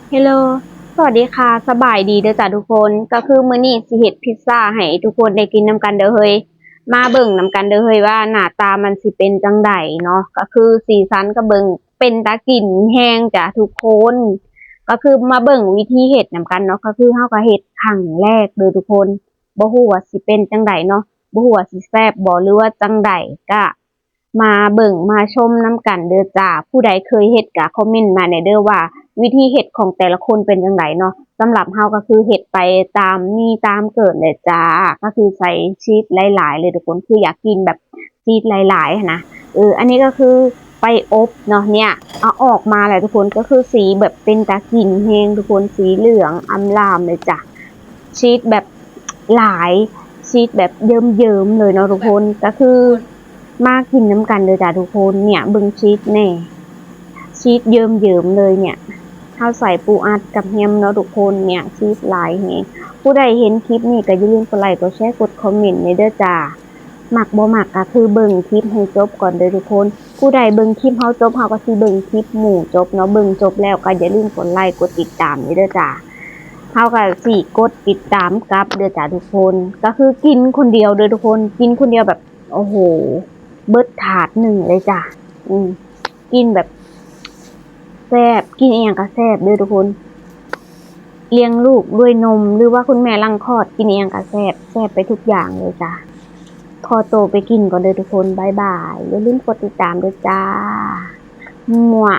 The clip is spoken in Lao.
ເຮລໂລ ສະຫວັດດີຄ່ະ ສະບາຍດີເດີຈ້າທຸກຄົນ. ກໍຄືມື້ນີ້ຊິເຮັດພິດຊາໃຫ້ທຸກຄົນໄດ້ກິນນຳກັນເດີເຮີ້ຍ. ມາເບິ່ງນຳກັນເດີເຮີ້ຍວ່າໜ້າຕາມັນຊິເປັນຈັ່ງໃດເນາະ. ກໍຄືສີສັນກໍເບິ່ງເປັນຕາກິນແຮງຈ້າທຸກຄົນ. ກໍຄືມາເບິ່ງວິທີເຮັດນຳກັນເນາະ. ກໍຄືເຮົາກໍເຮັດຄັ້ງແລກເດີທຸກຄົນ. ບໍ່ຮູ້ວ່າຊິເປັນຈັ່ງໃດເນາະ. ບໍ່ຮູ້ວ່າຊິແຊບບໍ່ ຫຼືວ່າຈັ່ງໃດ. ກະ ມາເບິ່ງມາຊົມນຳກັນເດີຈ້າ. ຜູ້ໃດເຄີຍເຮັດກະຄອມເມັນມາແດ່ເດີວ່າ ວິທີເຮັດຂອງແຕ່ລະຄົນເປັນຈັ່ງໃດເນາະ. ສຳລັບເຮົາກໍຄືເຮັດໄປຕາມມີຕາມເກີດແຫຼະຈ້າ. ກໍຄືໃສ່ຊີສຫຼາຍໆເລີຍທຸກຄົນ. ຄືຢາກກິນແບບຊີສຫຼາຍໆຫັ້ນນະ. ເອີ ອັນນີ້ກໍຄືໄປອົບເນາະ. ເນ່ຍ ເອົາອອກມາແລ້ວທຸກຄົນ. ກໍຄືສີແບບເປັນຕາກິນແຮງທຸກຄົນ. ສີເຫຼືອງອຳລາມເລີຍຈ້າ. ຊີສແບບຫຼາຍ ຊີສແບບເຍິ້ມໆເລີຍເນາະທຸກຄົນ. ກໍຄືມາກິນນຳກັນເດີຈ້າທຸກຄົນ. ເນ່ຍ ເບິ່ງຊີສແດ່ ຊີສເຍິ້ມໆເລີຍເນ່ຍ. ເຮົາໃສ່ປູອັດກັບແຮມເນາະທຸກຄົນ. ເນ່ຍ ຊີສຫຼາຍແຮງ. ຜູ້ໃດເຫັນຄລິບນີ້ກໍຢ່າລືມກົດໄລ ກົດແຊ ກົດຄອມເມັນແດ່ເດີຈ້າ. ມັກບໍ່ມັກກໍຄືເບິ່ງຄລິບໃຫ້ຈົບກ່ອນເດີທຸກຄົນ. ຜູ້ໃດເບິ່ງຄລິບເຮົາຈົບ ເຮົາກໍຊິເບິ່ງຄລິບໝູ່ຈົບເນາະ. ເບິ່ງຈົບແລ້ວກໍຢ່າລືມກົດໄລ ກົດຕິດຕາມນີ້ເດີຈ້າ. ເຮົາກໍຊິກົດຕິດຕາມກັບເດີຈ້າທຸກຄົນ. ກໍຄືກິນຄົນດຽວເດີທຸກຄົນ. ກິນຄົນດຽວແບບ ໂອ້ໂຫ ເບິດຖາດໜຶ່ງເລີຍຈ້າ. ອືມ ກິນແບບແຊບ ກິນອີ່ຫຍັງກໍແຊບເດີທຸກຄົນ. ລ້ຽງລູກດ້ວຍນົມ ຫຼືວ່າຄຸນແມ່ຫຼັງຄອດ ກິນອີ່ຫຍັງກໍແຊບ ແຊບໄປທຸກຢ່າງເລີຍຈ້າ. ຂໍໂຕໄປກິນກ່ອນເດີທຸກຄົນ. ບາຍບາຍ. ຢ່າລືມກົດຕິດຕາມເດີຈ້າ. ມົວະ.